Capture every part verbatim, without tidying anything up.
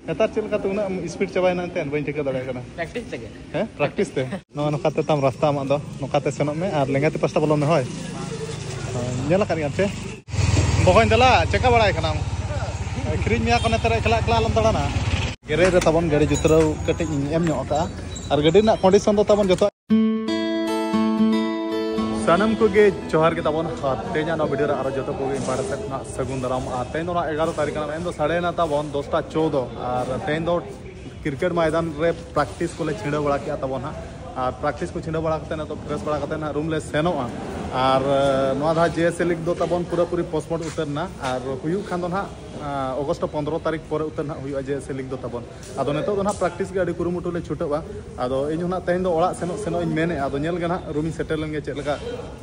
ᱱᱮᱛᱟᱨ ᱪᱮᱫ ᱞᱮᱠᱟᱛᱮ ᱩᱱᱟᱹᱜ ᱮᱢ ᱥᱯᱤᱰ ᱪᱟᱵᱟᱭᱮᱱᱟ ᱮᱱᱛᱮᱫ, ᱵᱟᱹᱧ ᱴᱷᱤᱠᱟᱹ ᱫᱟᱲᱮᱭᱟᱜ ᱠᱟᱱᱟ᱾ ᱯᱨᱮᱠᱴᱤᱥ ᱛᱮᱜᱮ᱾ ᱦᱮᱸ, ᱯᱨᱮᱠᱴᱤᱥ ᱛᱮ᱾ ᱱᱚᱜᱼᱚᱭ ᱱᱚᱝᱠᱟᱛᱮ ᱛᱟᱢ ᱨᱟᱥᱛᱟ ᱟᱢᱟᱜ ᱫᱚ, ᱱᱚᱝᱠᱟᱛᱮ ᱥᱮᱱᱚᱜ ᱢᱮ ᱟᱨ ᱞᱮᱸᱜᱟ ᱛᱤ ᱯᱟᱥᱴᱟ ᱵᱚᱞᱚᱱ ᱢᱮ, ᱦᱳᱭ᱾ ᱦᱳᱭ, ᱧᱮᱞ ᱟᱠᱟᱫ ᱜᱮᱭᱟᱢ ᱪᱮ? ᱵᱚᱠᱚᱧ ᱫᱮᱞᱟ, ᱪᱮᱠᱟ ᱵᱟᱲᱟᱭ ᱠᱟᱱᱟᱢ? ᱠᱤᱨᱤᱧ ᱢᱮᱭᱟ ᱠᱚ ᱱᱮᱛᱟᱨ, ᱮᱠᱞᱟ ᱮᱠᱞᱟ ᱟᱞᱚᱢ ᱫᱟᱬᱟᱱᱟ᱾ ᱜᱮᱨᱮᱡᱽ ᱨᱮ ᱛᱟᱵᱚᱱ ᱜᱟᱹᱰᱤ ᱡᱩᱛᱨᱟᱹᱣ ᱠᱟᱹᱴᱤᱡ ᱤᱧ ᱮᱢ ᱧᱚᱜ ᱟᱠᱟᱫᱼᱟ, ᱟᱨ ᱜᱟᱹᱰᱤ ᱨᱮᱱᱟᱜ ᱠᱚᱱᱰᱤᱥᱚᱱ ᱫᱚ ᱛᱟᱵᱚᱱ ᱡᱚᱛᱚ ᱥᱟᱱᱟᱢ ᱠᱚᱜᱮ ᱡᱚᱦᱟᱨ ᱜᱮ ᱛᱟᱵᱚᱱ᱾ ᱟᱨ ᱛᱮᱦᱮᱧᱟᱜ ᱱᱚᱣᱟ ᱵᱷᱤᱰᱤᱭᱳ ᱨᱮ ᱟᱨᱚ ᱡᱚᱛᱚ ᱠᱚᱜᱮ ᱤᱧ ᱯᱟᱦᱴᱟ ᱥᱮᱫ ᱠᱷᱚᱱᱟᱜ ᱥᱟᱹᱜᱩᱱ ᱫᱟᱨᱟᱢ᱾ ᱟᱨ ᱛᱮᱦᱮᱧ ᱫᱚ ᱱᱚᱣᱟ ᱮᱜᱟᱨᱚ ᱛᱟᱹᱨᱤᱠᱷ ᱠᱟᱱᱟ, ᱢᱮᱱᱫᱚ ᱥᱟᱰᱮᱭᱮᱱᱟ ᱛᱟᱵᱚᱱ ᱫᱚᱥᱴᱟ ᱪᱳᱫᱽᱫᱳ᱾ ᱟᱨ ᱛᱮᱦᱮᱧ ᱫᱚ ᱠᱨᱤᱠᱮᱴ ᱢᱚᱭᱫᱟᱱ ᱨᱮ ᱯᱨᱮᱠᱴᱤᱥ ᱠᱚᱞᱮ ᱪᱷᱤᱰᱟᱹᱣ ᱵᱟᱲᱟ ᱠᱮᱜᱼᱟ ᱛᱟᱵᱚᱱ ᱦᱟᱸᱜ᱾ ᱟᱨ ᱯᱨᱮᱠᱴᱤᱥ ᱠᱚ ᱪᱷᱤᱰᱟᱹᱣ ᱵᱟᱲᱟ ᱠᱟᱛᱮ ᱱᱤᱛᱚᱜ ᱯᱷᱨᱮᱥ ᱵᱟᱲᱟ ᱠᱟᱛᱮ ᱱᱟᱦᱟᱜ ᱨᱩᱢ ᱞᱮ ᱥᱮᱱᱚᱜᱼᱟ᱾ ᱟᱨ ᱱᱚᱣᱟ ᱫᱷᱟᱣ ᱡᱮ ᱮᱥ ᱮ ᱞᱤᱜᱽ ᱫᱚ ᱛᱟᱵᱚᱱ ᱯᱩᱨᱟᱹᱯᱩᱨᱤ ᱯᱳᱥᱴᱯᱳᱱ ᱩᱛᱟᱹᱨ ᱮᱱᱟ, ᱟᱨ ᱦᱩᱭᱩᱜ ᱠᱷᱟᱱ ᱫᱚ ᱱᱟᱦᱟᱜ ᱚᱜᱚᱥᱴ ᱯᱚᱱᱫᱽᱨᱚ ᱛᱟᱹᱨᱤᱠᱷ ᱯᱚᱨᱮ ᱩᱛᱟᱹᱨ ᱱᱟᱦᱟᱜ ᱦᱩᱭᱩᱜᱼᱟ ᱡᱮ ᱮᱥ ᱮ ᱞᱤᱜᱽ ᱫᱚ ᱛᱟᱵᱚᱱ᱾ ᱟᱫᱚ ᱱᱤᱛᱚᱜ ᱫᱚ ᱱᱟᱦᱟᱜ ᱯᱨᱮᱠᱴᱤᱥ ᱜᱮ ᱟᱹᱰᱤ ᱠᱩᱨᱩᱢᱩᱴᱩ ᱞᱮ ᱪᱷᱩᱴᱟᱹᱜᱼᱟ᱾ ᱟᱫᱚ ᱤᱧ ᱦᱚᱸ ᱱᱟᱦᱟᱜ ᱛᱮᱦᱮᱧ ᱫᱚ ᱚᱲᱟᱜ ᱥᱮᱱᱚᱜ ᱥᱮᱱᱚᱜ ᱤᱧ ᱢᱮᱱᱮᱫᱼᱟ᱾ ᱟᱫᱚ ᱧᱮᱞ ᱜᱮ ᱱᱟᱦᱟᱜ ᱨᱩᱢ ᱤᱧ ᱥᱮᱴᱮᱨ ᱞᱮᱱ ᱜᱮ ᱪᱮᱫ ᱞᱮᱠᱟ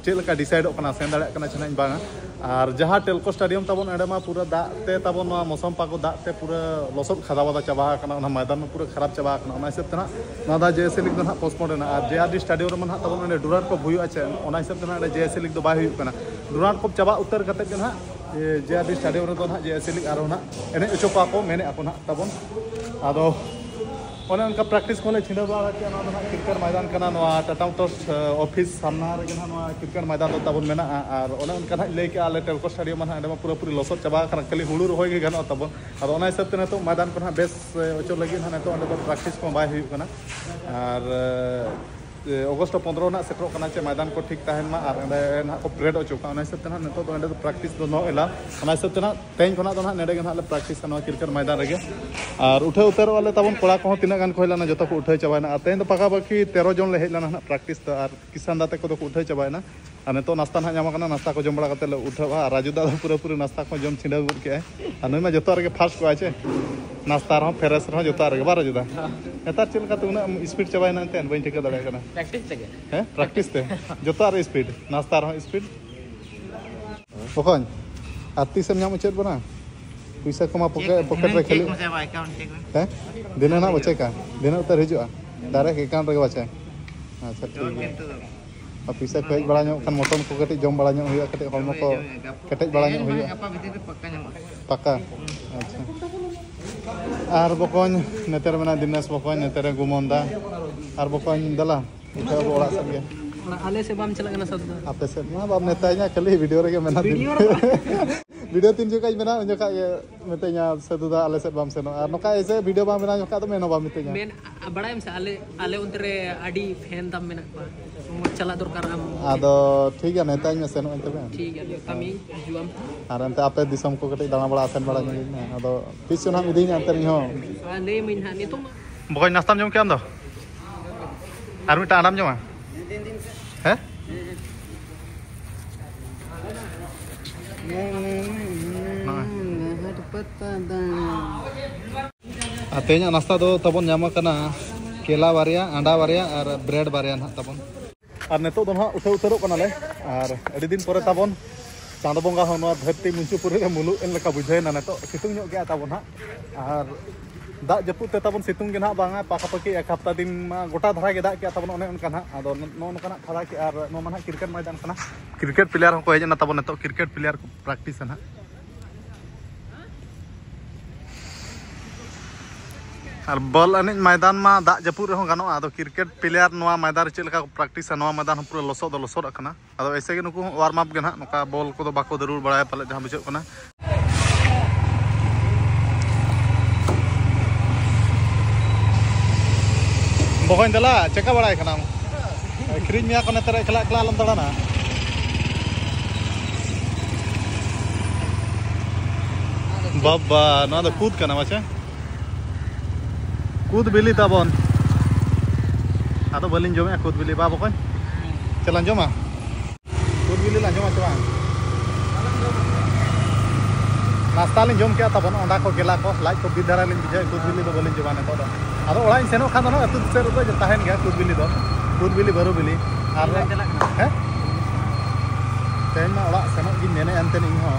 ᱪᱮᱫ ᱞᱮᱠᱟ ᱰᱤᱥᱟᱭᱤᱰᱚᱜ ᱠᱟᱱᱟ, ᱥᱮᱱ ᱫᱟᱲᱮᱭᱟᱜ ᱠᱟᱱᱟ ᱪᱮ ᱱᱟᱦᱟᱜ ᱤᱧ ᱵᱟᱝᱟ᱾ ᱟᱨ ᱡᱟᱦᱟᱸ ᱴᱮᱞᱠᱳ ᱥᱴᱮᱰᱤᱭᱟᱢ ᱛᱟᱵᱚᱱ, ᱚᱸᱰᱮ ᱢᱟ ᱯᱩᱨᱟᱹ ᱫᱟᱜ ᱛᱮ ᱛᱟᱵᱚᱱ, ᱱᱚᱣᱟ ᱢᱚᱥᱚᱢᱯᱟ ᱠᱚ ᱫᱟᱜ ᱛᱮ ᱯᱩᱨᱟᱹ ᱞᱚᱥᱚᱫ ᱠᱷᱟᱫᱟ ᱵᱟᱫᱟ ᱪᱟᱵᱟ ᱟᱠᱟᱱᱟ, ᱚᱱᱟ ᱢᱚᱭᱫᱟᱱ ᱢᱟ ᱯᱩᱨᱟᱹ ᱠᱷᱟᱨᱟᱯ ᱪᱟᱵᱟ ᱟᱠᱟᱱᱟ᱾ ᱚᱱᱟ ᱦᱤᱥᱟᱹᱵ ᱛᱮ ᱱᱟᱦᱟᱜ ᱱᱚᱣᱟ ᱫᱷᱟᱣ ᱡᱮ ᱮᱥ ᱮ ᱞᱤᱜᱽ ᱫᱚ ᱱᱟᱦᱟᱜ ᱯᱳᱥᱴᱯᱳᱱ ᱮᱱᱟ᱾ ᱟᱨ ᱡᱮ ᱟᱨ ᱰᱤ ᱥᱴᱮᱰᱤᱭᱟᱢ ᱨᱮᱢᱟ ᱱᱟᱦᱟᱜ ᱛᱟᱵᱚᱱ ᱚᱸᱰᱮ ᱰᱩᱨᱟᱱᱰ ᱠᱚᱯ ᱦᱩᱭᱩᱜᱼᱟ ᱪᱮ, ᱚᱱᱟ ᱦᱤᱥᱟᱹᱵ ᱛᱮ ᱱᱟᱦᱟᱜ ᱚᱸᱰᱮ ᱡᱮ ᱮᱥ ᱮ ᱞᱤᱜᱽ ᱫᱚ ᱵᱟᱭ ᱦᱩᱭᱩᱜ ᱠᱟᱱᱟ᱾ ᱰᱩᱨᱟᱱᱰ ᱠᱚᱯ ᱪᱟᱵᱟ ᱩᱛᱟᱹᱨ ᱠᱟᱛᱮᱫ ᱜᱮ ᱱᱟᱦᱟᱜ ᱡᱮ ᱟᱨ ᱰᱤ ᱥᱴᱮᱰᱤᱭᱟᱢ ᱨᱮᱫᱚ ᱱᱟᱦᱟᱜ ᱡᱮ ᱮᱥ ᱮ ᱞᱤᱜᱽ ᱟᱨᱦᱚᱸ ᱱᱟᱦᱟᱜ ᱮᱱᱮᱡ ᱦᱚᱪᱚ ᱠᱚᱣᱟ ᱠᱚ ᱢᱮᱱᱮᱫᱼᱟ ᱠᱚ ᱱᱟᱦᱟᱜ ᱛᱟᱵᱚᱱ᱾ ᱟᱫᱚ ᱚᱱᱮ ᱚᱱᱠᱟ ᱯᱨᱮᱠᱴᱤᱥ ᱠᱚᱦᱚᱸ ᱞᱮ ᱪᱷᱤᱰᱟᱹᱣ ᱵᱟᱲᱟ ᱠᱮᱫᱼᱟ᱾ ᱱᱚᱣᱟ ᱫᱚ ᱱᱟᱦᱟᱜ ᱠᱨᱤᱠᱮᱴ ᱢᱚᱭᱫᱟᱱ ᱠᱟᱱᱟ, ᱱᱚᱣᱟ ᱴᱟᱴᱟ ᱢᱳᱴᱚᱨᱥ ᱚᱯᱷᱤᱥ ᱥᱟᱢᱱᱟ ᱨᱮᱜᱮ ᱱᱟᱦᱟᱜ ᱱᱚᱣᱟ ᱠᱨᱤᱠᱮᱴ ᱢᱚᱭᱫᱟᱱ ᱫᱚ ᱛᱟᱵᱚᱱ ᱢᱮᱱᱟᱜᱼᱟ᱾ ᱟᱨ ᱚᱱᱮ ᱚᱱᱠᱟ ᱱᱟᱦᱟᱜ ᱤᱧ ᱞᱟᱹᱭ ᱠᱮᱫᱼᱟ, ᱟᱞᱮ ᱴᱮᱞᱠᱳ ᱥᱴᱮᱰᱤᱭᱟᱢ ᱢᱟ ᱱᱟᱦᱟᱜ ᱚᱸᱰᱮ ᱢᱟ ᱯᱩᱨᱟᱹᱯᱩᱨᱤ ᱞᱚᱥᱚᱫ ᱪᱟᱵᱟ ᱟᱠᱟᱱᱟ, ᱠᱷᱟᱹᱞᱤ ᱦᱩᱲᱩ ᱨᱚᱦᱚᱭ ᱜᱮ ᱜᱟᱱᱚᱜᱼᱟ ᱛᱟᱵᱚᱱ᱾ ᱟᱫᱚ ᱚᱱᱟ ᱦᱤᱥᱟᱹᱵ ᱛᱮ ᱱᱤᱛᱚᱜ ᱢᱚᱭᱫᱟᱱ ᱠᱚ ᱱᱟᱦᱟᱜ ᱵᱮᱥ ᱚᱪᱚ ᱞᱟᱹᱜᱤᱫ ᱱᱟᱦᱟᱜ ᱱᱤᱛᱚᱜ ᱚᱸᱰᱮ ᱫᱚ ᱯᱨᱮᱠᱴᱤᱥ ᱠᱚ ᱵᱟᱭ ᱦᱩᱭᱩᱜ ᱠᱟᱱᱟ᱾ ᱟᱨ ᱚᱜᱚᱥᱴ ᱯᱚᱱᱫᱽᱨᱚ ᱱᱟᱦᱟᱜ ᱥᱮᱴᱮᱨᱚᱜ ᱠᱟᱱᱟ, ᱪᱮ ᱢᱚᱭᱫᱟᱱ ᱠᱚ ᱴᱷᱤᱠ ᱛᱟᱦᱮᱱ ᱢᱟ ᱟᱨ ᱚᱸᱰᱮ ᱱᱟᱦᱟᱜ ᱠᱚ ᱯᱮᱨᱮᱰ ᱚᱪᱚ ᱠᱚᱣᱟ᱾ ᱚᱱᱟ ᱦᱤᱥᱟᱹᱵ ᱛᱮ ᱱᱟᱦᱟᱜ ᱱᱤᱛᱚᱜ ᱫᱚ ᱚᱸᱰᱮ ᱫᱚ ᱯᱨᱮᱠᱴᱤᱥ ᱫᱚ ᱱᱚ ᱮᱞᱟ᱾ ᱚᱱᱟ ᱦᱤᱥᱟᱹᱵ ᱛᱮ ᱱᱟᱦᱟᱜ ᱛᱮᱦᱮᱧ ᱠᱷᱚᱱᱟᱜ ᱫᱚ ᱱᱟᱦᱟᱜ ᱱᱚᱰᱮ ᱜᱮ ᱱᱟᱦᱟᱜ ᱞᱮ ᱯᱨᱮᱠᱴᱤᱥᱟ, ᱱᱚᱣᱟ ᱠᱨᱤᱠᱮᱴ ᱢᱚᱭᱫᱟᱱ ᱨᱮᱜᱮ᱾ ᱟᱨ ᱩᱴᱷᱟᱹᱣ ᱩᱛᱟᱹᱨᱚᱜ ᱟᱞᱮ ᱛᱟᱵᱚᱱ, ᱠᱚᱲᱟ ᱠᱚᱦᱚᱸ ᱛᱤᱱᱟᱹᱜ ᱜᱟᱱ ᱠᱚ ᱦᱮᱡ ᱞᱮᱱᱟ, ᱡᱚᱛᱚ ᱠᱚ ᱩᱴᱷᱟᱹᱣ ᱪᱟᱵᱟᱭᱮᱱᱟ᱾ ᱟᱨ ᱛᱮᱦᱮᱧ ᱫᱚ ᱯᱟᱠᱟᱯᱟᱠᱤ ᱛᱮᱨᱚ ᱡᱚᱱ ᱞᱮ ᱦᱮᱡ ᱞᱮᱱᱟ ᱱᱟᱦᱟᱜ ᱯᱨᱮᱠᱴᱤᱥ ᱫᱚ, ᱟᱨ ᱠᱤᱥᱟᱱ ᱫᱟ ᱛᱟᱠᱚ ᱫᱚᱠᱚ ᱩᱴᱷᱟᱹᱣ ᱪᱟᱵᱟᱭᱮᱱᱟ᱾ ᱟᱨ ᱱᱤᱛᱚᱜ ᱱᱟᱥᱛᱟ ᱱᱟᱦᱟᱜ ᱧᱟᱢ ᱟᱠᱟᱱᱟ, ᱱᱟᱥᱛᱟ ᱠᱚ ᱡᱚᱢ ᱵᱟᱲᱟ ᱠᱟᱛᱮ ᱞᱮ ᱩᱴᱷᱟᱹᱣᱟ᱾ ᱟᱨ ᱨᱟᱡᱩ ᱫᱟ ᱫᱚ ᱯᱩᱨᱟᱹᱯᱩᱨᱤ ᱱᱟᱥᱛᱟ ᱠᱚ ᱡᱚᱢ ᱪᱷᱤᱰᱟᱹᱣ ᱜᱚᱫ ᱠᱮᱜᱼᱟᱭ᱾ ᱟᱨ ᱱᱩᱭ ᱢᱟ ᱡᱚᱛᱚᱣᱟᱜ ᱨᱮᱜᱮ ᱯᱷᱟᱥᱴ ᱠᱚᱜᱼᱟᱭ ᱪᱮ, ᱱᱟᱥᱛᱟ ᱨᱮᱦᱚᱸ, ᱯᱷᱮᱨᱮᱥ ᱨᱮᱦᱚᱸ, ᱡᱚᱛᱚᱣᱟᱜ ᱨᱮᱜᱮ᱾ ᱵᱟᱝ ᱨᱟᱡᱩ ᱫᱟ? ᱱᱮᱛᱟᱨ ᱪᱮᱫ ᱞᱮᱠᱟᱛᱮ ᱩᱱᱟᱹᱜ ᱮᱢ ᱥᱯᱤᱰ ᱪᱟᱵᱟᱭᱮᱱᱟ ᱮᱱᱛᱮᱫ, ᱵᱟᱹᱧ ᱴᱷᱤᱠᱟᱹ ᱫᱟᱲᱮᱭᱟᱜ ᱠᱟᱱᱟ᱾ ᱯᱨᱮᱠᱴᱤᱥ ᱛᱮᱜᱮ᱾ ᱦᱮᱸ, ᱯᱨᱮᱠᱴᱤᱥ ᱛᱮ ᱡᱚᱛᱚᱣᱟᱜ ᱨᱮ ᱥᱯᱤᱰ, ᱱᱟᱥᱛᱟ ᱨᱮᱦᱚᱸ ᱥᱯᱤᱰ᱾ ᱵᱚᱠᱚᱧ, ᱟᱨ ᱛᱤᱥᱮᱢ ᱧᱟᱢ ᱩᱪᱟᱹᱫ ᱵᱚᱱᱟ? ᱯᱩᱭᱥᱟᱹ ᱠᱚᱢᱟ ᱯᱚᱠᱮ- ᱯᱚᱠᱮᱴ ᱨᱮ ᱠᱷᱟᱹᱞᱤ᱾ ᱦᱮᱸ, ᱫᱷᱤᱱᱟᱹᱱ ᱦᱟᱸᱜ ᱵᱟᱪᱟᱭ ᱠᱟ, ᱫᱷᱤᱱᱟᱹᱱ ᱩᱛᱟᱹᱨ ᱦᱤᱡᱩᱜᱼᱟ, ᱰᱟᱭᱨᱮᱠᱴ ᱮᱠᱟᱣᱩᱱᱴ ᱨᱮᱜᱮ ᱵᱟᱪᱟᱭ᱾ ᱟᱪᱪᱷᱟ, ᱴᱷᱤᱠ ᱜᱮᱭᱟ᱾ ᱟᱨ ᱯᱩᱭᱥᱟᱹ ᱠᱚ ᱦᱮᱡ ᱵᱟᱲᱟ ᱧᱚᱜ ᱠᱷᱟᱱ ᱢᱚᱴᱚᱱ ᱠᱚ ᱠᱟᱹᱴᱤᱡ ᱡᱚᱢ ᱵᱟᱲᱟ ᱧᱚᱜ ᱦᱩᱭᱩᱜᱼᱟ, ᱠᱟᱹᱴᱤᱡ ᱦᱚᱲᱢᱚ ᱠᱚ ᱠᱮᱴᱮᱡ ᱵᱟᱲᱟ ᱧᱚᱜ ᱦᱩᱭᱩᱜᱼᱟ᱾ ᱜᱟᱯᱟ ᱵᱷᱤᱛᱤᱨ ᱨᱮ ᱯᱟᱠᱟ ᱧᱟᱢᱚᱜᱼᱟ᱾ ᱯᱟᱠᱟ? ᱟᱪᱪᱷᱟ᱾ ᱟᱨ ᱵᱚᱠᱚᱧ ᱱᱮᱛᱮ ᱨᱮ ᱢᱮᱱᱟᱭ ᱫᱤᱱᱮᱥ ᱵᱚᱠᱚᱧ, ᱱᱮᱛᱮ ᱨᱮ ᱜᱩᱢᱚᱱ ᱫᱟ᱾ ᱟᱨ ᱵᱚᱠᱚᱧ ᱫᱮᱞᱟ, ᱩᱴᱷᱟᱹᱣ ᱟᱵᱚ ᱚᱲᱟᱜ ᱥᱮᱫ ᱜᱮ᱾ ᱚᱲᱟᱜ ᱟᱞᱮ ᱥᱮᱫ ᱵᱟᱢ ᱪᱟᱞᱟᱜ ᱠᱟᱱᱟ ᱥᱟᱹᱛᱩ ᱫᱟ? ᱟᱯᱮ ᱥᱮᱫ ᱢᱟ ᱵᱟᱢ ᱢᱮᱛᱟᱧᱟ, ᱠᱷᱟᱹᱞᱤ ᱵᱷᱤᱰᱤᱭᱳ ᱨᱮᱜᱮ ᱢᱮᱱᱟ ᱫᱤᱱ᱾ ᱵᱷᱤᱰᱤᱭᱳ ᱨᱮ ᱵᱟᱝ᱾ ᱵᱷᱤᱰᱤᱭᱳ ᱛᱤᱱ ᱡᱚᱠᱷᱟᱡ ᱢᱮᱱᱟ, ᱩᱱ ᱡᱚᱠᱷᱟᱡ ᱜᱮ ᱢᱤᱛᱟᱹᱧᱟ, "ᱥᱟᱹᱫᱷᱩ ᱫᱟ, ᱟᱞᱮ ᱥᱮᱫ ᱵᱟᱢ ᱥᱮᱱᱚᱜᱼᱟ?" ᱟᱨ ᱱᱚᱝᱠᱟ ᱮᱥᱮ ᱵᱷᱤᱰᱤᱭᱳ ᱵᱟᱢ ᱵᱮᱱᱟᱣ ᱡᱚᱠᱷᱟᱡ ᱫᱚ ᱢᱮᱱ ᱦᱚᱸ ᱵᱟᱢ ᱢᱤᱛᱟᱹᱧᱟ᱾ ᱢᱮᱱ, ᱟ, ᱵᱟᱲᱟᱭᱟᱢ ᱥᱮ, ᱟᱞᱮ, ᱟᱞᱮ ᱚᱱᱛᱮ ᱨᱮ ᱟᱹᱰᱤ ᱯᱷᱮᱱ ᱛᱟᱢ ᱢᱮᱱᱟᱜ ᱠᱚᱣᱟ᱾ ᱪᱟᱞᱟᱜ ᱫᱚᱨᱠᱟᱨ ᱟᱢ᱾ ᱟᱫᱚ ᱴᱷᱤᱠ ᱜᱮᱭᱟ, ᱱᱮᱣᱛᱟᱧ ᱢᱮ, ᱥᱮᱱᱚᱜ ᱟᱹᱧ ᱛᱚᱵᱮ᱾ ᱴᱷᱤᱠ ᱜᱮᱭᱟ, ᱱᱮᱣᱛᱟ ᱢᱤᱭᱟᱹᱧ, ᱦᱤᱡᱩᱜ ᱟᱢ᱾ ᱟᱨ ᱮᱱᱛᱮ ᱟᱯᱮ ᱫᱤᱥᱚᱢ ᱠᱚ ᱠᱟᱹᱴᱤᱡ ᱫᱟᱬᱟ ᱵᱟᱲᱟ ᱟᱥᱮᱱ ᱵᱟᱲᱟ ᱧᱚᱜ ᱟᱹᱧ ᱢᱮ᱾ ᱟᱫᱚ ᱛᱤᱥ ᱪᱚ ᱱᱟᱦᱟᱜ ᱮᱢ ᱤᱫᱤᱧᱟ ᱮᱱᱛᱮ ᱤᱧ ᱦᱚᱸ᱾ ᱟᱨ ᱞᱟᱹᱭ ᱟᱢᱟᱹᱧ ᱱᱟᱦᱟᱜ ᱱᱤᱛᱚᱜ ᱢᱟ᱾ ᱵᱚᱠᱚᱧ, ᱱᱟᱥᱛᱟᱢ ᱡᱚᱢ ᱠᱮᱜᱼᱟ ᱟᱢ ᱫᱚ? ᱟᱨ ᱢᱤᱫᱴᱟᱝ ᱟᱱᱰᱟᱢ ᱡᱚᱢᱟ? ᱦᱮᱸ? ᱱᱚᱜᱼᱚᱭ᱾ ᱟᱨ ᱛᱮᱦᱮᱧᱟᱜ ᱱᱟᱥᱛᱟ ᱫᱚ ᱛᱟᱵᱚᱱ ᱧᱟᱢ ᱟᱠᱟᱱᱟ ᱠᱮᱞᱟ ᱵᱟᱨᱭᱟ, ᱟᱱᱰᱟ ᱵᱟᱨᱭᱟ ᱟᱨ ᱵᱨᱮᱰ ᱵᱟᱨᱭᱟ ᱱᱟᱦᱟᱜ ᱛᱟᱵᱚᱱ᱾ ᱟᱨ ᱱᱤᱛᱚᱜ ᱫᱚ ᱱᱟᱦᱟᱜ ᱩᱴᱷᱟᱹᱣ ᱩᱛᱟᱹᱨᱚᱜ ᱠᱟᱱᱟᱞᱮ᱾ ᱟᱨ ᱟᱹᱰᱤ ᱫᱤᱱ ᱯᱚᱨᱮ ᱛᱟᱵᱚᱱ ᱪᱟᱸᱫᱚ ᱵᱚᱸᱜᱟ ᱦᱚᱸ ᱱᱚᱣᱟ ᱫᱷᱟᱹᱨᱛᱤ ᱢᱩᱪᱩ ᱯᱩᱨᱤ ᱨᱮ ᱢᱩᱞᱩᱜ ᱮᱱ ᱞᱮᱠᱟ ᱵᱩᱡᱷᱟᱹᱣ ᱮᱱᱟ᱾ ᱱᱤᱛᱚᱜ ᱥᱤᱛᱩᱝ ᱧᱚᱜ ᱜᱮᱭᱟ ᱛᱟᱵᱚᱱ ᱦᱟᱸᱜ᱾ ᱟᱨ ᱫᱟᱜ ᱡᱟᱹᱯᱩᱫ ᱛᱮ ᱛᱟᱵᱚᱱ ᱥᱤᱛᱩᱝ ᱜᱮ ᱱᱟᱦᱟᱜ ᱵᱟᱝᱟ, ᱯᱟᱠᱟᱯᱟᱠᱤ ᱮᱠ ᱦᱟᱯᱛᱟ ᱫᱤᱱ ᱢᱟ ᱜᱚᱴᱟ ᱫᱷᱟᱨᱟ ᱜᱮ ᱫᱟᱜ ᱠᱮᱜᱼᱟ ᱛᱟᱵᱚᱱ, ᱚᱱᱮ ᱚᱱᱠᱟ ᱱᱟᱦᱟᱜ᱾ ᱟᱫᱚ ᱱᱚᱜᱼᱚ ᱱᱚᱝᱠᱟ ᱱᱟᱦᱟᱜ ᱠᱷᱟᱲᱟ ᱠᱮᱜᱼᱟ᱾ ᱟᱨ ᱱᱚᱣᱟ ᱢᱟ ᱱᱟᱦᱟᱜ ᱠᱨᱤᱠᱮᱴ ᱢᱚᱭᱫᱟᱱ ᱠᱟᱱᱟ, ᱠᱨᱤᱠᱮᱴ ᱯᱞᱮᱭᱟᱨ ᱦᱚᱸᱠᱚ ᱦᱮᱡ ᱮᱱᱟ ᱛᱟᱵᱚᱱ ᱱᱤᱛᱚᱜ ᱠᱨᱤᱠᱮᱴ ᱯᱞᱮᱭᱟᱨ ᱠᱚ ᱯᱨᱮᱠᱴᱤᱥᱟ ᱱᱟᱦᱟᱜ᱾ ᱟᱨ ᱵᱚᱞ ᱮᱱᱮᱡ ᱢᱚᱭᱫᱟᱱ ᱢᱟ ᱫᱟᱜ ᱡᱟᱹᱯᱩᱫ ᱨᱮᱦᱚᱸ ᱜᱟᱱᱚᱜᱼᱟ, ᱟᱫᱚ ᱠᱨᱤᱠᱮᱴ ᱯᱞᱮᱭᱟᱨ ᱱᱚᱣᱟ ᱢᱚᱭᱫᱟᱱ ᱨᱮ ᱪᱮᱫ ᱞᱮᱠᱟ ᱠᱚ ᱯᱨᱮᱠᱴᱤᱥᱟ, ᱱᱚᱣᱟ ᱢᱚᱭᱫᱟᱱ ᱦᱚᱸ ᱯᱩᱨᱟᱹ ᱞᱚᱥᱚᱫ ᱫᱚ ᱞᱚᱥᱚᱫ ᱟᱠᱟᱱᱟ᱾ ᱟᱫᱚ ᱮᱭᱥᱮ ᱜᱮ ᱱᱩᱠᱩ ᱦᱚᱸ ᱳᱣᱟᱨᱢ ᱟᱯ ᱜᱮ ᱱᱟᱦᱟᱜ, ᱱᱚᱝᱠᱟ ᱵᱚᱞ ᱠᱚᱫᱚ ᱵᱟᱠᱚ ᱫᱟᱹᱨᱩᱲ ᱵᱟᱲᱟᱭᱟ ᱯᱟᱞᱮ, ᱡᱟᱦᱟᱸ ᱵᱩᱡᱷᱟᱹᱜ ᱠᱟᱱᱟ᱾ ᱵᱚᱠᱚᱧ ᱫᱮᱞᱟ, ᱪᱮᱠᱟ ᱵᱟᱲᱟᱭ ᱠᱟᱱᱟᱢ? ᱟᱹᱠᱷᱨᱤᱧ ᱢᱮᱭᱟ ᱠᱚ ᱱᱮᱛᱟᱨ, ᱮᱠᱞᱟ ᱮᱠᱞᱟ ᱟᱞᱚᱢ ᱫᱟᱬᱟᱱᱟ᱾ ᱵᱟᱵᱟ, ᱱᱚᱣᱟ ᱫᱚ ᱠᱩᱫ ᱠᱟᱱᱟ ᱢᱟᱪᱮ? ᱠᱩᱫ ᱵᱤᱞᱤ ᱛᱟᱵᱚᱱ᱾ ᱟᱫᱚ ᱵᱟᱹᱞᱤᱧ ᱡᱚᱢᱮᱜᱼᱟ ᱠᱩᱫ ᱵᱤᱞᱤ᱾ ᱵᱟ ᱵᱚᱠᱚᱧ, ᱪᱮᱫ ᱞᱟᱝ ᱡᱚᱢᱟ? ᱠᱩᱫ ᱵᱤᱞᱤ ᱞᱟᱝ ᱡᱚᱢᱟ ᱥᱮ ᱵᱟᱝ? ᱱᱟᱥᱛᱟ ᱞᱤᱧ ᱡᱚᱢ ᱠᱮᱜᱼᱟ ᱛᱟᱵᱚᱱ, ᱚᱸᱰᱟ ᱠᱚ ᱠᱮᱞᱟ ᱠᱚ, ᱞᱟᱡ ᱠᱚ ᱵᱤ ᱫᱷᱟᱨᱟ ᱞᱤᱧ ᱵᱩᱡᱷᱟᱹᱣᱮᱫ, ᱠᱩᱫ ᱵᱤᱞᱤ ᱫᱚ ᱵᱟᱹᱞᱤᱧ ᱡᱚᱢᱟ ᱱᱤᱛᱚᱜ ᱫᱚ᱾ ᱟᱫᱚ ᱚᱲᱟᱜ ᱤᱧ ᱥᱮᱱᱚᱜ ᱠᱷᱟᱱ ᱫᱚ ᱱᱟᱦᱟᱜ ᱟᱹᱛᱩ ᱫᱤᱥᱟᱹ ᱨᱮᱫᱚ ᱛᱟᱦᱮᱱ ᱜᱮᱭᱟ ᱠᱩᱫ ᱵᱤᱞᱤ ᱫᱚ, ᱠᱩᱫ ᱵᱤᱞᱤ, ᱵᱟᱹᱨᱩ ᱵᱤᱞᱤ᱾ ᱟᱨ ᱛᱤᱱ ᱨᱮᱢ ᱪᱟᱞᱟᱜ ᱠᱟᱱᱟ? ᱦᱮᱸ? ᱛᱮᱦᱮᱧ ᱢᱟ ᱚᱲᱟᱜ ᱥᱮᱱᱚᱜ ᱜᱤᱧ ᱢᱮᱱᱮᱫᱼᱟ ᱮᱱᱛᱮ ᱤᱧ ᱦᱚᱸ᱾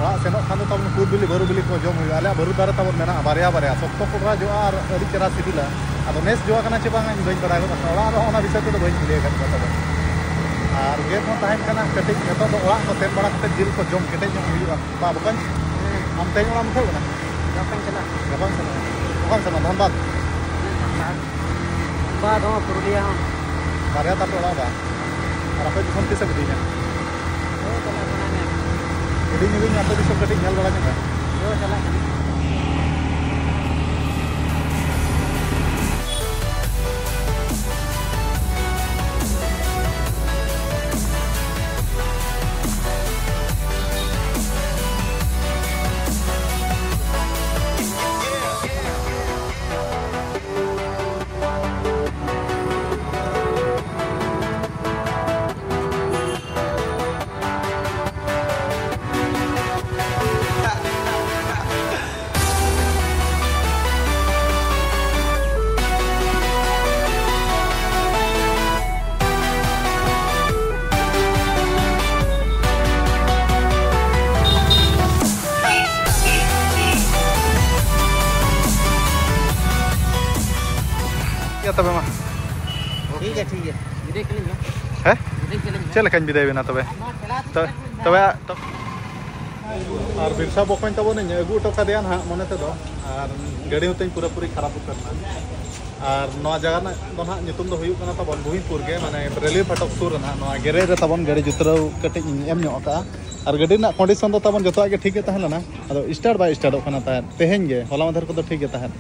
ᱚᱲᱟᱜ ᱥᱮᱱᱚᱜ ᱠᱷᱟᱱ ᱫᱚ ᱛᱟᱵᱚᱱ ᱠᱩᱫ ᱵᱤᱞᱤ, ᱵᱟᱹᱨᱩ ᱵᱤᱞᱤ ᱠᱚ ᱡᱚᱢ ᱦᱩᱭᱩᱜᱼᱟ᱾ ᱟᱞᱮᱭᱟᱜ ᱵᱟᱹᱨᱩ ᱫᱟᱨᱮ ᱛᱟᱵᱚᱱ ᱢᱮᱱᱟᱜᱼᱟ ᱵᱟᱨᱭᱟ ᱵᱟᱨᱭᱟ, ᱥᱚᱠᱛᱚ ᱠᱚᱰᱨᱟ ᱡᱚᱜᱼᱟ ᱟᱨ ᱟᱹᱰᱤ ᱪᱮᱦᱨᱟ ᱥᱤᱵᱤᱞᱟ᱾ ᱟᱫᱚ ᱱᱮᱥ ᱡᱚ ᱟᱠᱟᱱᱟ ᱪᱮ ᱵᱟᱝ ᱤᱧ ᱵᱟᱹᱧ ᱵᱟᱲᱟᱭ ᱜᱚᱫ ᱟᱠᱟᱫᱟ᱾ ᱚᱲᱟᱜ ᱨᱮᱦᱚᱸ ᱚᱱᱟ ᱵᱤᱥᱚᱭ ᱛᱮᱫᱚ ᱵᱟᱹᱧ ᱠᱩᱞᱤ ᱟᱠᱟᱫ ᱠᱚᱣᱟ ᱛᱟᱵᱚᱱ᱾ ᱟᱨ ᱜᱮᱫ ᱦᱚᱸ ᱛᱟᱦᱮᱱ ᱠᱟᱱᱟ ᱠᱟᱹᱴᱤᱡ, ᱱᱤᱛᱚᱜ ᱫᱚ ᱚᱲᱟᱜ ᱠᱚ ᱥᱮᱱ ᱵᱟᱲᱟ ᱠᱟᱛᱮ ᱡᱤᱞ ᱠᱚ ᱡᱚᱢ ᱠᱮᱴᱮᱡ ᱧᱚᱜ ᱦᱩᱭᱩᱜᱼᱟ᱾ ᱵᱟ ᱵᱚᱠᱚᱧ, ᱟᱢ ᱛᱮᱦᱮᱧ ᱚᱲᱟᱜ ᱮᱢ ᱩᱴᱷᱟᱹᱣ ᱠᱟᱱᱟ? ᱜᱟᱯᱟᱧ ᱪᱟᱞᱟᱜᱼᱟ᱾ ᱜᱟᱯᱟᱢ ᱪᱟᱞᱟᱜᱼᱟ? ᱚᱠᱟᱢ ᱪᱟᱞᱟᱜᱼᱟ? ᱫᱷᱟᱱᱵᱟᱫᱽ? ᱫᱷᱟᱱᱵᱟᱫᱽ ᱦᱚᱸ, ᱯᱩᱨᱩᱞᱤᱭᱟ ᱦᱚᱸ᱾ ᱵᱟᱨᱭᱟ ᱛᱟᱯᱮ ᱚᱲᱟᱜ ᱵᱟ? ᱟᱨ ᱟᱯᱮ ᱫᱤᱥᱚᱢ ᱛᱤᱥᱮᱢ ᱤᱫᱤᱧᱟ? ᱦᱳᱭ, ᱪᱟᱞᱟᱜ ᱠᱟᱱᱟ ᱱᱮ᱾ ᱤᱫᱤᱧ, ᱤᱫᱤᱧ ᱟᱯᱮ ᱫᱤᱥᱚᱢ ᱠᱟᱹᱴᱤᱡ ᱧᱮᱞ ᱵᱟᱲᱟ ᱧᱚᱜᱟ᱾ ᱦᱳᱭ, ᱪᱟᱞᱟᱜ ᱠᱟᱱᱟ᱾ ᱴᱷᱤᱠ ᱜᱮᱭᱟ ᱛᱚᱵᱮ ᱢᱟ᱾ ᱴᱷᱤᱠ ᱜᱮᱭᱟ, ᱴᱷᱤᱠ ᱜᱮᱭᱟ᱾ ᱵᱤᱫᱟᱹᱭ ᱠᱟᱹᱞᱤᱧ ᱢᱮ᱾ ᱦᱮᱸ? ᱵᱤᱫᱟᱹᱭ ᱠᱟᱹᱞᱤᱧ ᱢᱮ᱾ ᱪᱮᱫ ᱞᱮᱠᱟᱧ ᱵᱤᱫᱟᱹᱭ ᱵᱮᱱᱟ ᱛᱚᱵᱮ? ᱛᱚ-, ᱛᱚᱵᱮ, ᱛᱚ-, ᱟᱨ ᱵᱤᱨᱥᱟ ᱵᱚᱠᱚᱧ ᱛᱟᱵᱚᱱᱤᱧ ᱟᱹᱜᱩ ᱦᱚᱴᱚ ᱠᱟᱫᱮᱭᱟ ᱱᱟᱦᱟᱜ ᱢᱚᱱᱮ ᱛᱮᱫᱚ, ᱟᱨ ᱜᱟᱹᱰᱤ ᱦᱚᱸᱛᱤᱧ ᱯᱩᱨᱟᱹᱯᱩᱨᱤ ᱠᱷᱟᱨᱟᱯ ᱩᱛᱟᱹᱨ ᱮᱱᱟ᱾ ᱟᱨ ᱱᱚᱣᱟ ᱡᱟᱭᱜᱟ ᱨᱮᱱᱟᱜ ᱫᱚ ᱱᱟᱦᱟᱜ ᱧᱩᱛᱩᱢ ᱫᱚ ᱦᱩᱭᱩᱜ ᱠᱟᱱᱟ ᱛᱟᱵᱚᱱ ᱵᱩᱦᱤᱱᱯᱩᱨ ᱜᱮ, ᱢᱟᱱᱮ ᱨᱮᱞᱣᱮ ᱯᱷᱟᱴᱚᱠ ᱥᱩᱨ ᱨᱮ ᱱᱟᱦᱟᱜ ᱱᱚᱣᱟ ᱜᱮᱨᱮᱡᱽ ᱨᱮ ᱛᱟᱵᱚᱱ ᱜᱟᱹᱰᱤ ᱡᱩᱛᱨᱟᱹᱣ ᱠᱟᱹᱴᱤᱡ ᱤᱧ ᱮᱢ ᱧᱚᱜ ᱟᱠᱟᱫᱼᱟ᱾ ᱟᱨ ᱜᱟᱹᱰᱤ ᱨᱮᱱᱟᱜ ᱠᱚᱱᱰᱤᱥᱚᱱ ᱫᱚ ᱛᱟᱵᱚᱱ ᱡᱚᱛᱚᱣᱟᱜ ᱜᱮ ᱴᱷᱤᱠ ᱜᱮ ᱛᱟᱦᱮᱸ ᱞᱮᱱᱟ, ᱟᱫᱚ ᱥᱴᱟᱨᱴ ᱵᱟᱭ ᱥᱴᱟᱨᱴᱚᱜ ᱠᱟᱱᱟ ᱛᱟᱦᱮᱸᱫ ᱛᱮᱦᱮᱧ ᱜᱮ, ᱦᱚᱞᱟ ᱢᱟᱫᱷᱮᱨ ᱠᱚᱫᱚ ᱴᱷᱤᱠ ᱜᱮ ᱛᱟᱦᱮᱸᱫ᱾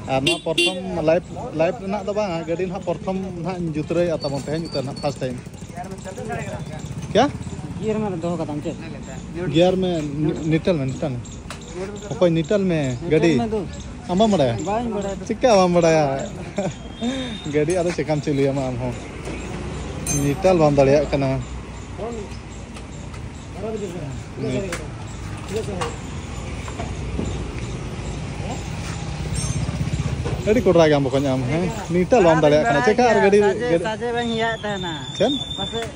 ᱟᱨ ᱱᱚᱣᱟ ᱯᱨᱚᱛᱷᱚᱢ ᱞᱟᱭᱤᱯᱷ, ᱞᱟᱭᱤᱯᱷ ᱨᱮᱱᱟᱜ ᱫᱚ ᱵᱟᱝᱟ, ᱜᱟᱹᱰᱤ ᱱᱟᱦᱟᱜ ᱯᱨᱚᱛᱷᱚᱢ ᱱᱟᱦᱟᱜ ᱤᱧ ᱡᱩᱛᱨᱟᱹᱣᱮᱫᱼᱟ ᱛᱟᱵᱚᱱ ᱛᱮᱦᱮᱧ ᱩᱛᱟᱹᱨ ᱱᱟᱦᱟᱜ ᱯᱷᱟᱥᱴ ᱴᱟᱭᱤᱢ᱾ ᱠᱭᱟ? ᱜᱤᱭᱟᱨ ᱢᱮ ᱫᱚᱦᱚ ᱠᱟᱫᱟᱢ ᱪᱮᱫ? ᱜᱤᱭᱟᱨ ᱢᱮ, ᱱᱤ-, ᱱᱤᱴᱟᱞ ᱢᱮ, ᱱᱤᱴᱟᱞ ᱢᱮ᱾ ᱚᱠᱚᱭ ᱱᱤᱴᱟᱞ ᱢᱮ ᱱᱤᱴᱟᱞ ᱜᱟᱹᱰᱤ? ᱢᱮ ᱫᱩ᱾ ᱟᱢ ᱵᱟᱢ ᱵᱟᱲᱟᱭᱟ? ᱵᱟᱹᱧ ᱵᱟᱲᱟᱭᱟ᱾ ᱪᱮᱠᱟ ᱵᱟᱢ ᱵᱟᱲᱟᱭᱟ? ᱜᱟᱹᱰᱤ ᱟᱫᱚ ᱪᱮᱠᱟᱢ ᱪᱟᱹᱞᱩᱭᱟ ᱢᱟ ᱟᱢ ᱦᱚᱸ? ᱱᱤᱴᱟᱞ ᱵᱟᱢ ᱫᱟᱲᱮᱭᱟᱜ ᱠᱟᱱᱟ᱾ ᱟᱹᱰᱤ ᱠᱚᱰᱨᱟ ᱜᱮ ᱟᱢ ᱵᱚᱠᱚᱧ ᱟᱢ, ᱦᱮᱸ? ᱱᱤᱴᱟᱞ ᱵᱟᱢ ᱫᱟᱲᱮᱭᱟᱜ ᱠᱟᱱᱟ᱾ ᱪᱮᱠᱟ ᱟᱨ ᱜᱟᱹᱰᱤ, ᱥᱟᱡᱮ, ᱜᱟᱹᱰᱤ ᱥᱟᱡᱮ ᱵᱟᱹᱧ ᱤᱭᱟᱹᱭᱮᱫ ᱛᱟᱦᱮᱱᱟ᱾ ᱪᱮᱫ? ᱯᱟᱥᱮᱡ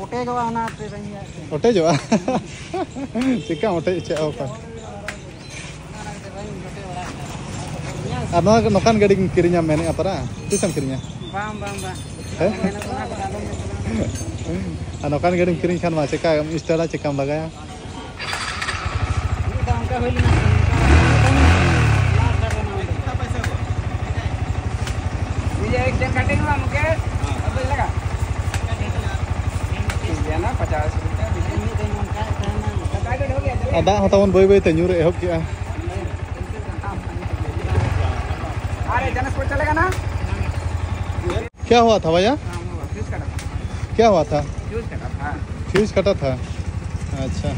ᱚᱴᱮᱡᱚᱜᱼᱟ, ᱚᱱᱟᱛᱮ ᱵᱟᱹᱧ ᱤᱭᱟᱹᱭᱮᱫ ᱛᱟᱦᱮᱱᱟ᱾ ᱚᱴᱮᱡᱚᱜᱼᱟ? ᱪᱮᱠᱟᱢ ᱚᱴᱮᱡ ᱦᱚᱪᱚᱜᱼᱟ ᱚᱠᱟ? ᱟᱨ ᱱᱚᱣᱟ, ᱱᱚᱝᱠᱟᱱ ᱜᱟᱹᱰᱤ ᱠᱤᱨᱤᱧᱟᱢ ᱢᱮᱱᱮᱫᱼᱟ ᱯᱟᱨᱟ? ᱛᱤᱥᱮᱢ ᱠᱤᱨᱤᱧᱟ? ᱵᱟᱝ, ᱵᱟᱝ, ᱵᱟᱝ᱾ ᱦᱮᱸ? ᱢᱮᱱᱮᱫ ᱚᱱᱟ ᱠᱚᱫᱚ ᱟᱞᱚᱢ ᱢᱮᱱ ᱛᱟᱞᱟᱝᱟ᱾ ᱟᱨ ᱱᱚᱝᱠᱟᱱ ᱜᱟᱹᱰᱤᱢ ᱠᱤᱨᱤᱧ ᱠᱷᱟᱱ ᱢᱟ ᱪᱮᱠᱟᱢ ᱥᱴᱟᱨᱴᱟ, ᱪᱮᱠᱟᱢ ᱞᱟᱜᱟᱭᱟ? ᱢᱤᱫ ᱫᱷᱟᱣ ᱚᱱᱠᱟ ᱦᱩᱭ ᱞᱮᱱᱟ, ᱚᱱᱠᱟ ᱢᱤᱫᱴᱟᱝ एक जन काटेंगे मुकेश, अब लगा। ठीक है ना, पचास रुपया। ᱟᱨ ᱫᱟᱜ ᱦᱚᱸ ᱛᱟᱵᱚᱱ ᱵᱟᱹᱭ ᱵᱟᱹᱭ ᱛᱮ ᱧᱩᱨ ᱮᱦᱚᱵ ᱠᱮᱜᱼᱟ᱾ अरे जनस को चलेगा ना? क्या हुआ था भैया? फ्यूज कटा था। क्या हुआ था? फ्यूज कटा था। फ्यूज कटा था। ᱟᱪᱪᱷᱟ,